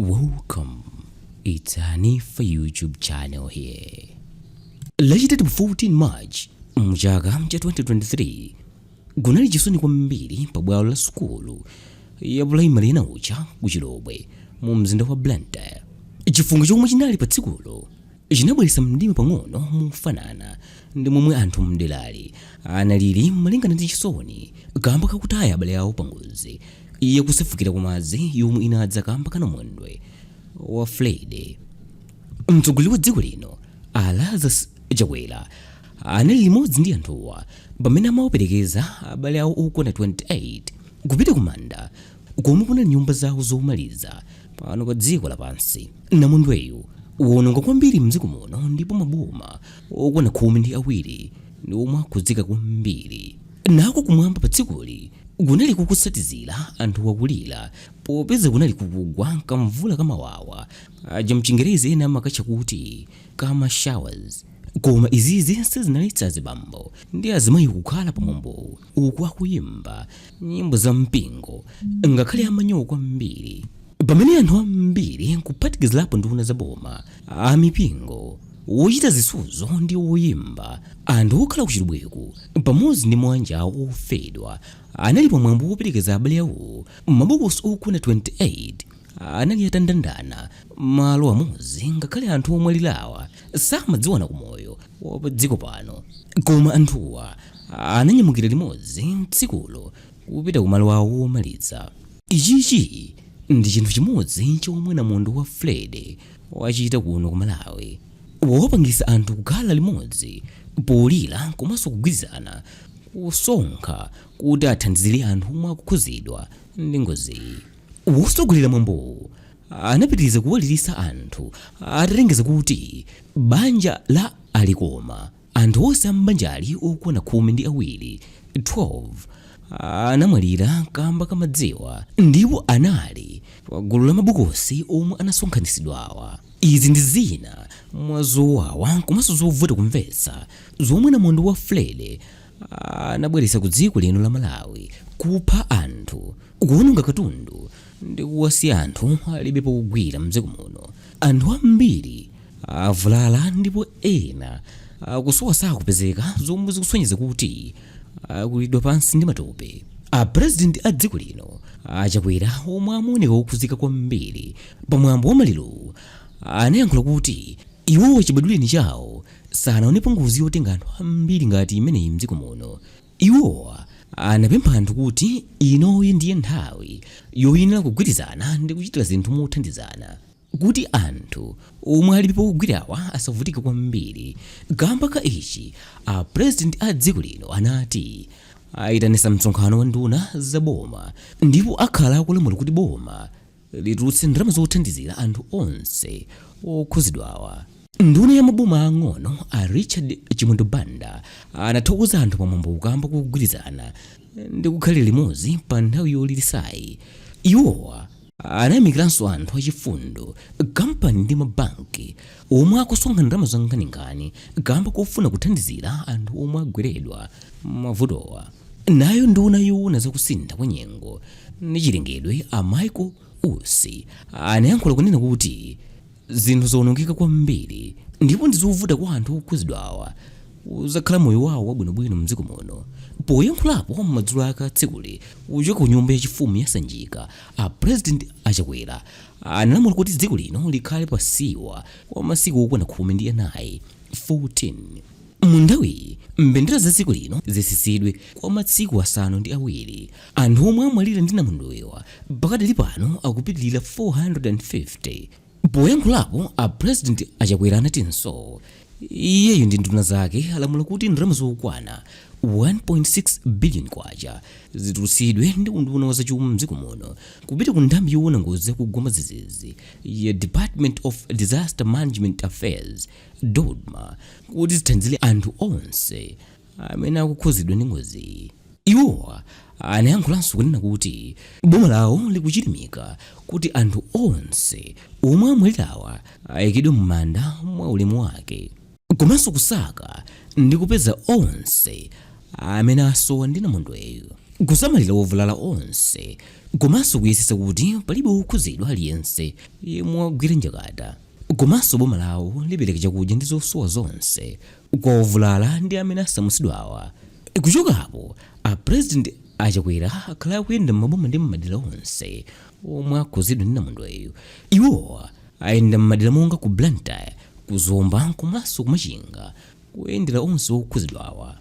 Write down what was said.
Welcome. It's Hanifa YouTube channel here. Lachitatu 14 March mchaka cha 2023 kunali chisoni kwambiri pa bwalo la sukulu ya pulaimali ya Naucha ku Chilobwe mu mzinda wa Blantyre. Chifunga chomwe chinali pa tsikulo chinabweretsa mdima pang'ono mofanana ndi momwe anthu mderali analili malingana ndi chisoni kamba kakutaya abale awo pangozi yakusefukira kwa madzi yomwe inadza kamba ka namondwe wa Freddy. Mtsogoleri wa dziko lino a Lazarus Chakwera anali limodzi ndi anthuwa pamene amawaperekeza abale awo okwana 28 kupita kumanda komwe kunali nyumba zawo zomaliza pano pa dziko lapansi. Namondweyu wononga kwambiri mdziko muno ndipo maboma okwana 12 ndi omwe akhudzika kwambiri. Nako kumwamba pa tsikuli kunali kukusatizira anthu akulira popeza kunali kukugwa kamvula kamawawa aja mchingerezi ena amakatcha kuti kama showers. Koma izizi sizinaletsa azibambo ndi azimayi kukhala pamwambo uku akuyimba nyimbo za mpingo ngakhale amanyowa kwambiri. Pamene anthu ambiri kuphatikizirapo nduna za boma, amipingo, wochita zisudzo ndi woyimba, anthu okhala ku Chilobweku pamodzi ndi mabanja awo ofedwa anali pamwambo woperekeza abale awo, mabokosi okwana 28 anali atandandana malo amodzi ngakhale anthu omwalirawa samadziwana kumoyo wa padziko pano. Koma anthuwa ananyamukira limodzi tsikulo kupita kumalo awo omaliza. Ichichi ndi chinthu chimodzi chomwe namondwe wa Freddy wachita kuno ku Malawi. Wapangisa anthu kukhala limodzi polira komanso kugwirizana kusonkha kuti athandizire anthu omwe akukhuzidwa ndi ngoziyi. Wotsogolera mwambowu anapitiriza kuwaliritsa anthu atalengeza kuti banja la a Likoma, anthu onse a m'banjali okwana 12, 12, anamwalira kamba ka madziwa ndipo anali pa gulu la mabokosi omwe anasonkhanitsidwawa. Izi ndi zina mwa zowawa komanso zovuta kumvetsa zomwe namondwe wa Freddy anabweretsa ku dziko lino la Malawi, kupha anthu, kuwononga katundu ndi kuwasiya anthu alibe pogwira mdziko muno. Anthu ambiri avulala ndipo ena akusowa sakupezeka zomwe zikusonyeza kuti akwiriridwa pansi ndi matope. A President a dziko lino a Chakwera omwe amaoneka okhuzika kwambiri pamwambo wa malirowu anayankhula kuti iwowa chibadwireni chawo sanaonepo ngozi yotenga anthu ambiri ngati imeneyi mdziko muno. Iwowa anapempha anthu kuti inoyi ndiye nthawi yoyenera kugwirizana ndi kuchitira zinthu mothandizana kuti anthu omwe alibe pogwirawa asavutike kwambiri. Kamba ka ichi, a President a dziko lino anati ayitanitsa msonkhano wa nduna za boma ndipo akhala akulamula kuti boma litulutse ndalama zothandizira anthu onse okhuzidwawa. Nduna ya maboma aang'ono a Richard Chimwendo Banda anathokoza anthu pamwambowu kamba kogwirizana ndi kukhalira limodzi pa nthawi yolirisayi. Iwowa anayamikiranso anthu achifundo, kampani ndi mabanki omwe akusonkha ndalama zankhaninkhani kamba kofuna kuthandizira anthu omwe agweredwa mavutowa. Nayo nduna yoona za kusintha kwa nyengo ndi chilengedwe a Michael Usi anayankhula kunena kuti zinthu zaonongeka kwambiri ndipo ndi zovuta kwa anthu okhuzidwawa kuzakhala moyo wawo wabwinobwino mdziko muno. Poyankhulapo madzulo ake a tsikuli kuchoka ku nyumba yachifumu ya Sanjika, a President a Chakwera analamula kuti dziko lino likhale pa siwa kwa masiku okwana 14, 14. Mu nthawiyi, mbendera za dziko lino zitsitsidwe kwa matsiku asanu ndi awiri. Anthu omwe amwalira ndi namondwewa pakadali pano akupitilira 450. Poyankhulapo, a President a Chakwera anatinso iyeyo ndi nduna zake alamula kuti ndalama zokwana K1.6 billion zitulutsidwe ndi unduna wa zachuma mdziko muno kupita ku nthambi yoona ngozi zakugwa mwadzidzidzi ya Department of Disaster Management Affairs, DoDMA, kuti zithandizire anthu onse amene akukhuzidwa ndi ngoziyi. Iwowa anayankhulanso kunena kuti boma lawo likuchilimika kuti anthu onse omwe amwalirawa ayikidwe m'manda mwa ulemu wake komanso kusaka ndi kupeza onse amene asowa ndi namondweyu, kusamalira ovulala onse Komanso kuyesetsa kuti palibe wokhuzidwa aliyense yemwe wagwira njakata. Komanso boma lawo lipereka chakudya ndi zosowa zonse kwa ovulala ndi amene asamutsidwawa. Kuchoka apo, a President a Chakwera akhala akuyenda m'maboma ndi m'madera onse omwe akhuzidwa ndi namondweyu. Iwowa ayenda m'madera monga ku Blantyre, ku Zomba komanso ku Machinga kuyendera onse okhuzidwawa.